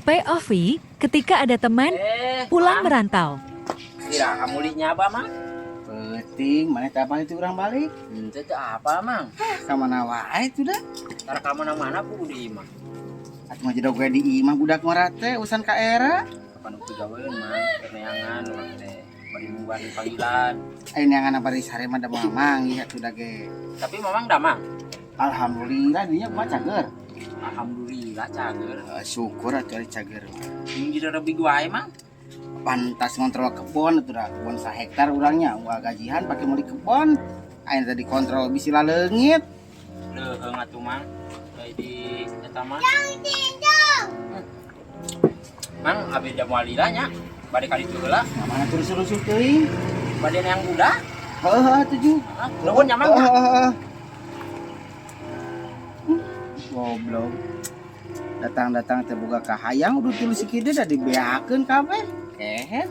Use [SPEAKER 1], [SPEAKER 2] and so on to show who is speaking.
[SPEAKER 1] POV ketika ada teman
[SPEAKER 2] Eh,
[SPEAKER 1] pulang
[SPEAKER 2] Mang.
[SPEAKER 1] Merantau.
[SPEAKER 2] Kira kamu linya apa, Mang?
[SPEAKER 3] Penting, mana teh apa itu urang balik?
[SPEAKER 2] Ente teh apa, Mang?
[SPEAKER 3] Ka mana wae itu dah.
[SPEAKER 2] Tara ka mana-mana ku di imah.
[SPEAKER 3] Atuh mah jedog we di imah budak ngora teh urusan ka era.
[SPEAKER 2] Kapan nu gaweun, Mang? Keur neangan urang teh. Bari nungguan panggilan.
[SPEAKER 3] Aya neangan bari sare mah da moal manggih atuh da ge.
[SPEAKER 2] Tapi Mamang damang.
[SPEAKER 3] Alhamdulillah, dinya kumaha, cager?
[SPEAKER 2] Alhamdulillah cager.
[SPEAKER 3] Eh, syukur atuh ari cager.
[SPEAKER 2] Ini jadi lebih wae, Mang.
[SPEAKER 3] Pantas ngontrol kebon atuh da, kebon sahektar urangnya, unggal gajihan pake meuli kebon. Aya tadi kontrol bisi laleungit.
[SPEAKER 2] Leuheung atuh, Mang. Kayak di eta mah. Mang, abi da moal lila nya. Bade kali itu heula.
[SPEAKER 3] Mana terus rusuh teuing.
[SPEAKER 2] Bade yang budak.
[SPEAKER 3] Heeh, heeh tujuh.
[SPEAKER 2] Hah? Nuhun nya, Mang.
[SPEAKER 3] Heeh, heeh, heeh. Goblok. Datang-datang teh boga kahayang udah tulus kieu da dibeakeun kabeh. Kehed.